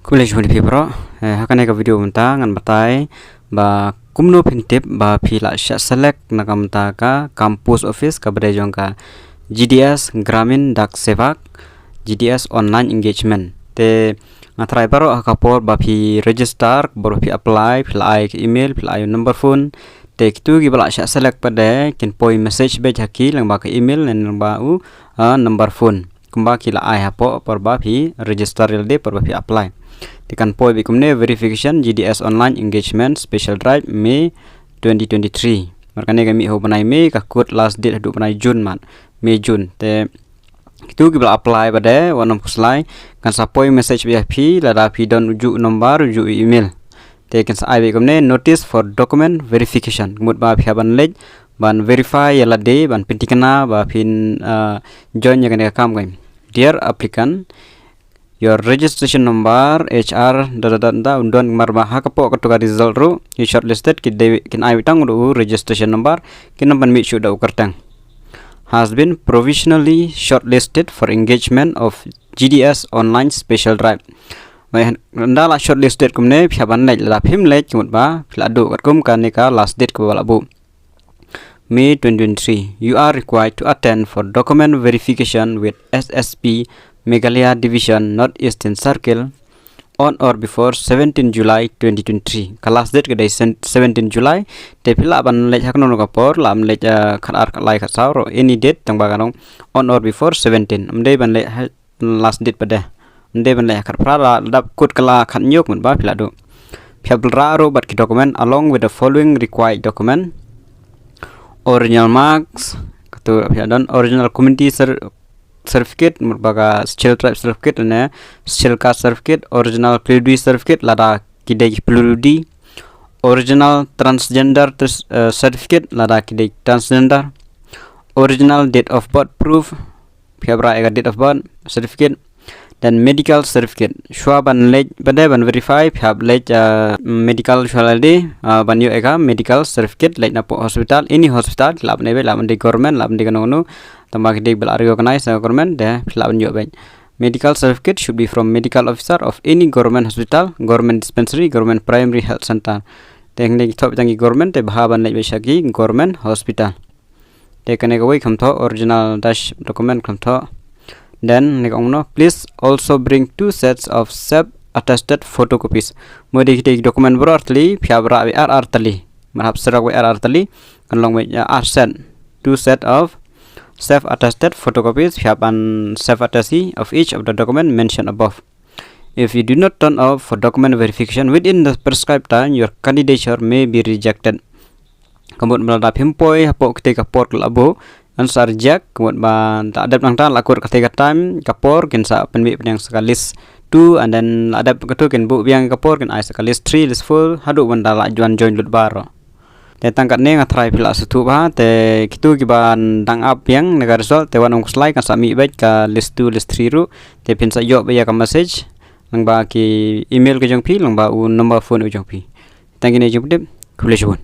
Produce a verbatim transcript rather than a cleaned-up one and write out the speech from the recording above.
Khublei shibun ïa phi baroh. Eh, ha kane ka video mynta ngan batai ba kumno phin tip ba phi la shah select na ka mynta ka kam post office kaba dei jong ka G D S Gramin Dak Sevak, G D S online engagement. Te nga tharai baroh ha ka por ba phi register, baroh phi apply, phi la ai ka email, phi la ai u number phone. Te kitu kiba la shah select pat de kin poi message beit ha ki lyngba ka email ne lyngba u, ah, number phone. Kumba ki la ai hapoh por ba phi register ïa lade por ba phi apply. Te kan poi beit kumne: verification G D S online engagement special drive May twenty twenty-three. Mar kane ka mih ha u bnai May, ka kut last date haduh bnai June mat. May, June. Te kitu kiba la apply pat de, wat nym khuslai, kan sa poi message beit ha phi lada phi don ujuh u number, ujuh u email. Te kin sa ai beit kumne: notice for document verification. Ka mut ba phi hap ban leit ban verify ïa lade, ban pynthikna ba phin, ah, join ïa kane ka kam kein. Dear applicant, your registration number, H R, da da da da, un don, mar ba ha ka por katu ka result ruh ki shortlisted ki dei, kin ai beit tang u registration number, kin ym pynmih shuh da u kyrteng, has been provisionally shortlisted for engagement of G D S online special drive. Bai, ynda la shortlisted kumne, phi hap ban leit, lada phim leit ka mut ba phi la duh katkum kane ka last date kaba la buh, May twenty twenty-three. You are required to attend for document verification with S S P Meghalaya Division, North Eastern Circle, on or before seventeen July twenty twenty-three. Ka last date ka dei sen-, seventeen July. Te phi lah ban leit ha kano kano ka por, lah ban leit, eh, khatar, khatlai, khatsaw ruh, any date, tang ba ka long on or before seventeen. Ym dei ban leit ha last date pat de. Ym dei ban leit ha khatphra, la dep kut ka la khathynñiew ka mut ba phi la duh. Phi hap ban rah ruh bad ki document along with the following required document: original marks, katu phi hap don original community cer-, certificate, mut ba ka Scheduled Tribe certificate ne Scheduled Caste certificate, original P W D certificate lada ki dei P W D, original transgender tes-, eh, certificate lada ki dei transgender, original date of birth proof, phi hap rah ïa ka date of birth certificate, then medical certificate. Shuwa ban leit pat de ban verify, phi hap leit, ah, medical shuwa lade, ah, ban ïoh ïa ka medical certificate, leit napoh hospital, any hospital, lah ban dei, lah ban dei government, lah ban dei kano kano, tang ba ki dei ba la recognize na government, te phi lah ban ïoh beit. Medical certificate should be from medical officer of any government hospital, government dispensary, government primary health center. Te hangne ki thoh tang ki government, te bha ban leit beit sha ki government hospital. Te kane kawei kham thoh, original dash document kham thoh. Then ne ka ong kumno: please also bring two sets of self attested photocopies. Mut dei ki dei document baroh artylli, phi hap rah beit ar artylli. Mar hap syrok beit ar artylli, kan long beit, ah, ar set. Two set of self attested photocopies, phi hap ban self attest of each of the document mentioned above. If you do not turn up for document verification within the prescribed time, your candidature may be rejected. Ka mut ba lada phim poi hapoh katei ka por ka la buh, yn sa reject, ka mut ba la dep nangta, la kut katei ka time, ka por, kin sa pynmih pynïeng sa ka list two, and then la dep katu kin buh biang ka por, kin ai sa ka list three, list four, haduh ban da la wan join lut baroh. Te tang katne nga tharai phi la sngewthuh bha, te kitu kiba dang ap biang na ka result, te wat nym khuslai, kan sa mih beit ka list two, list three ruh, te phin sa ïoh beit ïa ka message lyngba ki email ka jong phi, lyngba u number phone u jong phi. Tang kine jingpyntip, khublei shibun.